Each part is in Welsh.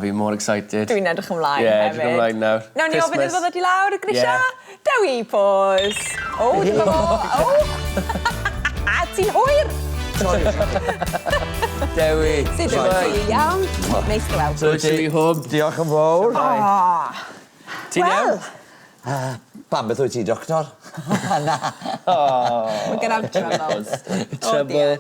fi mor excited. Dwi'n edrych ymlaen yeah, hefyd. Edrych ymlaen nawr. Nawn ni ofyn iddo fo ddod i lawr y grisia. Yeah. Dewi Pws. O, dyma fo. O! Ti'n hwyr! Sorry. Dewi. Sut wyt ti? Iawn? Neis dy weld. Croeso i hwb. Diolch yn fawr. Oh. Ti'n iawn? Uh, pam, beth wyt ti, doctor? Na. Oh. We're gonna have troubles. Trouble.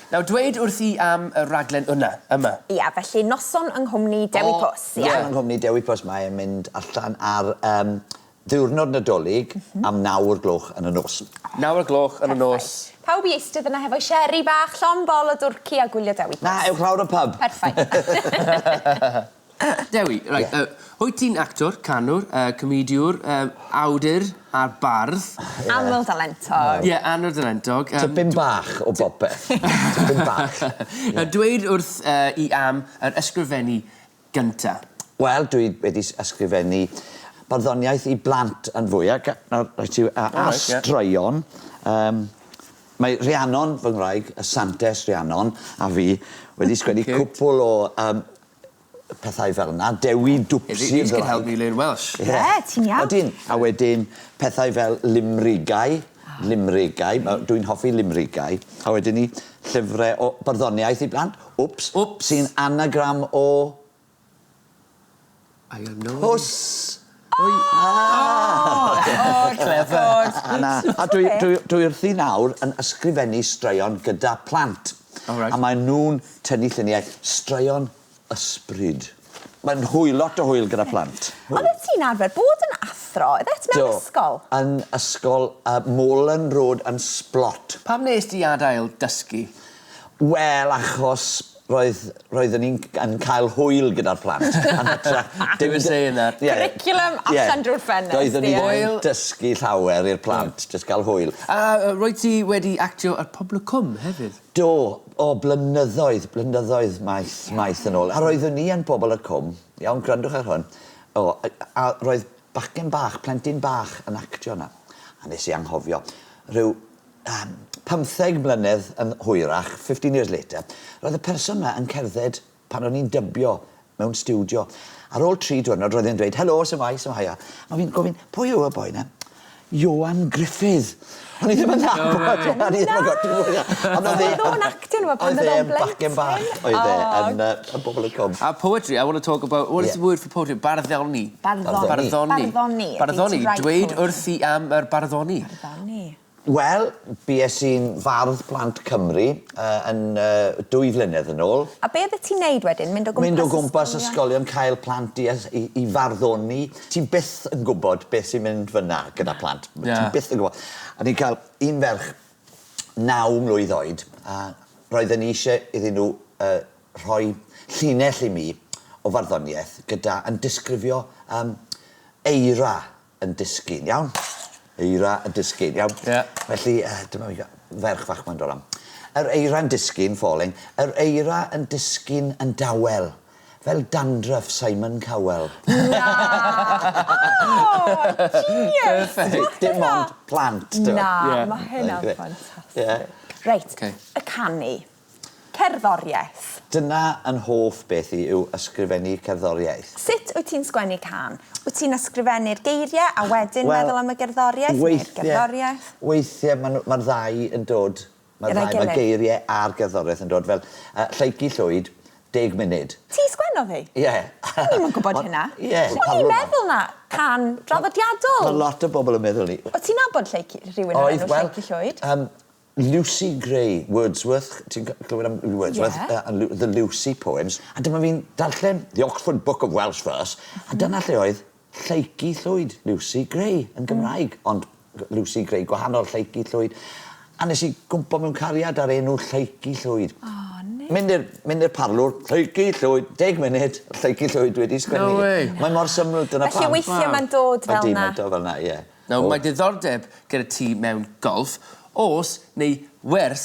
Nawr, dweud wrth i am y raglen yna, yma. Ia, felly noson yng nghwmni Dewi O, Pws, ia? Noson yng nghwmni Dewi Pws, mae'n mynd allan ar um, ddiwrnod Nadolig mm -hmm. am 9 o'r gloch yn y nos. 9 o'r gloch yn y nos. Pawb i eistedd yna hefo'i sherry bach, llond bol o dwrci a gwylio Dewi Pws. Na, ewch lawr y pub. Perffaith. Dewi, reit, yeah. uh, wyt ti'n actor, canwr, uh, comediwr, uh, awdur a bardd. Yeah. Aml dalentog. Ie, yeah, aml dalentog. Um, Tipyn bach o bopeth. Tipyn bach. Yeah. Dweud wrth uh, i am yr ysgrifennu gynta. Wel, dwi wedi ysgrifennu barddoniaeth i blant yn fwy. Ac, nawr, rhaid ti, a, a right, straeon. Yeah. Um, mae Rhiannon, fy ngwraig, y Santes Rhiannon, a fi, wedi sgwennu cwpl o um, pethau fel yna. Dewi Dwpsi. These can help me learn Welsh. Ie, yeah, ti'n iawn. Odyn. A wedyn pethau fel limrigau. Ah. Limrigau. Dwi'n hoffi limrigau. A wedyn ni llyfrau o barddoniaeth i blant. Wps. Wps. Sy'n anagram o... I have no Pws. Oh! Oh, clever. A na, a dwi, dwi, dwi wrthi nawr yn ysgrifennu straeon gyda plant. Oh, right. A maen nhw'n tynnu lluniau straeon ysbryd. Mae'n hwyl, lot o hwyl gyda plant. Oeddet ti'n arfer bod yn athro, oeddet, mewn Do, ysgol? Yn ysgol uh, Moreland Road yn Splott. Pam nes di adael dysgu? Wel, achos roedd, roeddwn i'n yn cael hwyl gyda'r plant. Yn hytrach... They were saying that. Yeah. Curriculum allan drwy'r ffenest. Doeddwn i ddim yn Hwyl. dysgu llawer i'r plant, jyst cael hwyl. A uh, roedd ti wedi actio ar Pobl y Cwm hefyd? Do, o blynyddoedd, blynyddoedd maith, maith yn ôl. A roeddwn i yn Pobl y Cwm, iawn, gwrandwch ar hwn, o, a, a roedd bachgen bach, plentyn bach yn actio yna. A nes i anghofio. Rhyw um, 15 mlynedd yn hwyrach, 15 years later, roedd y person yma yn cerdded pan o'n i'n dybio mewn stiwdio. Ar ôl tri diwrnod, roedd e'n dweud, helo, shwmae, shwmae. A fi'n gofyn, pwy yw y boi 'na? Ioan Gruffudd. O'n i ddim yn nabod. O'n i ddim yn gwybod. Ond oedd e- o'n actio nhw pan oedd e'n bachgen bach, oedd e, yn yn Bobol y Cwm. A poetry, I want to talk about, what is the word for poetry? Barddoni. Barddoni. Barddoni. Barddoni. Barddoni. Dweud wrthi am yr barddoni. Barddoni. Wel, bues i'n fardd plant Cymru uh, yn uh, dwy flynedd yn ôl. A be oeddet ti'n neud wedyn? Mynd o gwmpas Mynd o gwmpas ysgolion, cael plant i, i, i farddoni. Ti byth yn gwybod beth sy'n mynd fyna gyda plant. Yeah. Ti byth yn gwybod. A ni'n cael un ferch naw mlwydd oed, a roedden ni eisiau iddyn nhw uh, rhoi llinell i mi o farddoniaeth gyda yn disgrifio um, eira yn disgyn, iawn? Eira yn disgyn, iawn? Ie. Felly, uh, dyma fi, ferch fach ma'n dod am. Yr eira'n disgyn, falling, yr eira yn disgyn yn dawel, fel dandruff Simon Cowell. Na! Oh, genius! Perfect. Dim ond plant, Na, yeah. mae hynna'n ffantastig. Yeah. Reit, okay. y canu. Cerddoriaeth. Dyna yn hoff beth i yw ysgrifennu cerddoriaeth. Sut wyt ti'n sgwennu cân? Wyt ti'n ysgrifennu'r geiriau a wedyn well, meddwl am y gerddoriaeth neu'r gerddoriaeth? Weithiau mae'r ma ddau yn dod. Mae'r ddau, mae geiriau a'r gerddoriaeth yn dod fel uh, Lleucu Llwyd, deg munud. Ti sgwennodd hi? Ie. Yeah. O'n i'm yn gwybod hynna. Ie. Yeah, O'n i'n meddwl na cân draddodiadol. Mae lot o bobl yn meddwl ni. O ti'n nabod Lleucu, rhywun o'r enw Lleucu Llwyd? Um, Lucy Gray, Wordsworth, ti'n clywed am Wordsworth? Yeah. Uh, the Lucy poems. A dyma fi'n darllen The Oxford Book of Welsh Verse, a dyna lle oedd Lleucu Llwyd, Lucy Gray, yn Gymraeg. Ond Lucy Gray gwahanol, Lleucu Llwyd. A nes i gwmpo mewn cariad ar enw Lleucu Llwyd. Oh, neis. Mynd i'r mynd i'r parlwr, Lleucu Llwyd, deg munud, Lleucu Llwyd wedi sgwennu. No way. Mae mor syml, dyna pam. Felly weithiau mae'n dod fel Ydy, 'na. mae'n dod fel 'na, ie. Nawr, mae diddordeb gyda ti mewn golf, oes neu wers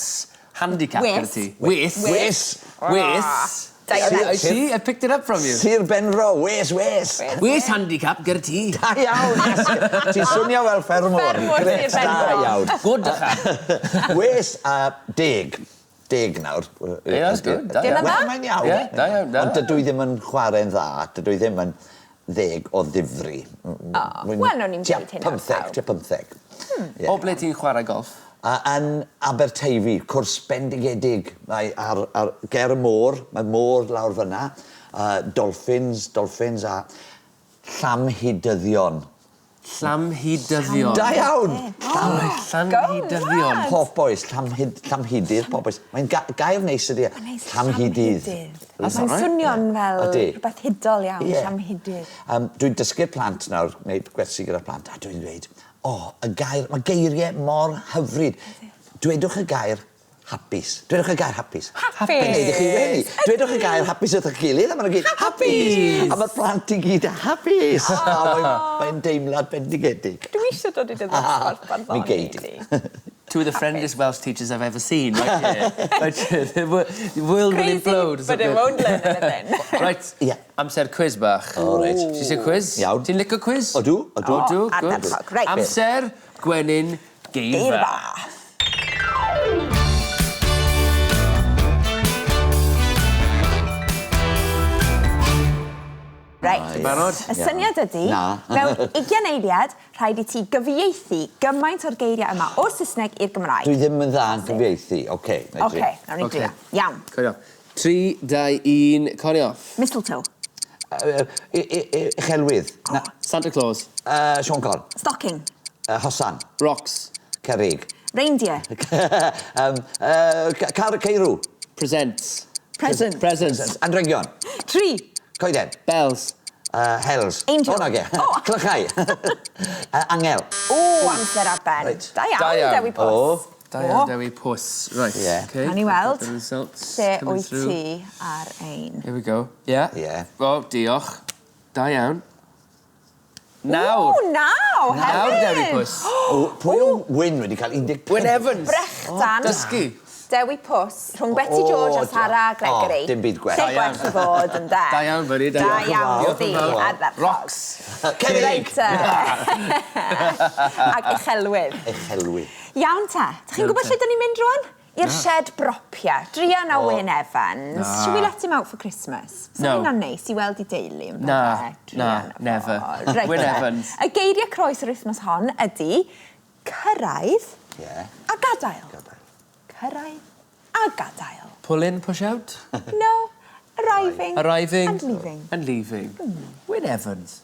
handicap gyda ti? Wes. Wes. Wes. Wes. Da iawn. I see, I picked it up from you. Sir Benfro, wes, wes. Wes handicap gyda ti. Da iawn. Ti'n swnio fel ffermwr. Ffermwr Sir Grêt, da Benfro. iawn. Good ychan. Wes a deg. deg nawr. Ie, that's good, da iawn. Wel, mae'n iawn. Ie, da iawn, da. Ond dydw i ddim yn chwarae'n dda, dydw i ddim yn ddeg o ddifri. O, wel, o'n i'n dweud hynna Tua pymtheg, tua pymtheg. Hmm. O ble ti'n chwarae golff? A, yn Aberteifi, cwrs bendigedig. Mae ar, ar ger y môr, mae môr lawr fyna, dolphins, dolphins a llamhidyddion. Llamhidyddion. Da iawn! Llamhidyddion. Porpoise, llamhid, llamhidydd, porpoise. Mae'n ga gair neis ydi e. Llamhidydd. Mae'n swnio'n fel rhywbeth hudol iawn, yeah. llamhidydd. Dwi'n dysgu'r plant nawr, gwneud gwersi gyda'r plant, a dwi'n dweud, o, oh, y gair, mae geiriau mor hyfryd. Dwedwch y gair hapus. Dwedwch y gair hapus. Hapus! Mae'n neud i chi wenu. Dwedwch y gair hapus wrth eich gilydd, a maen nhw gyd, hapus! A mae'r plant i gyd hapus! Oh. Mae'n deimlad bendigedig. Dwi eisiau dod i dy ddosbarth barddoni. Mi gei di. Two of the friendliest Welsh teachers I've ever seen, right here. Right here. The world will implode. But it won't learn anything. Right, yeah. Amser quiz bach. O, reit. Ti eisiau quiz? Iawn. Ti'n licio quiz? Odw, odw. Odw, good. Ardderchog, reit. Amser, gwenyn, geirfa. Geirfa. Reit. Ti'n barod? Y syniad ydy, Na. mewn 20 eiliad, rhaid i ti gyfieithu gymaint o'r geiriau yma o'r Saesneg i'r Gymraeg. Dwi ddim yn dda yn cyfieithu. Oce, na i Oce, nawn ni drio. Iawn. Cori off. 3, 2, 1, cori off. Mistletoe. Uchelwydd. Na. Santa Claus. Siôn Corn. Stocking. Hosan. Rocks. Cerrig. Reindeer. Car ceirw. Presents. Present. Presents. Anregion. Tree. Coeden. Bells. Hells. Angel. O, nage. O. Clychau. Angel. O, amser ar ben. Reit. Da iawn, Da iawn. Dewi Pws. O. Da iawn, Dewi Pws. Right. Ie. Okay. Nawn ni weld The results lle coming wyt through. ti ar ein. Here we go. Yeah. Ie. O, diolch. Da iawn. Nawr. O, naw, hefyd. Nawr, Dewi Pws. O, pwy o Wyn wedi cael 15? Wyn Evans. Brechdan. Dysgu. Dewi Pws, rhwng Betty George a Sarah Gregory. O, dim byd gwell. Lle gwell i fod, ynde? Da iawn, buddy. Da iawn, Diolch chdi. yn fawr. Ardderchog. Rocks. Cerrig. Reit, te. Ac uchelwydd. Uchelwydd. Iawn te. Dych chi'n gwybod lle dyn ni'n mynd rwan? I'r shed bropia. Druan a Wyn Evans. Shall we let him out for Christmas? So No. hynna'n neis i weld i deulu yn Na, bydde. na, Druan o never. fo. Reit Wyn te. Evans. Y geiriau croes yr wythnos hon ydy cyrraedd Ie. a gadael. Gadael. Cyrraedd a gadael. Pull in, push out. No, arriving, Arriving. and leaving. And leaving. Wyn Evans.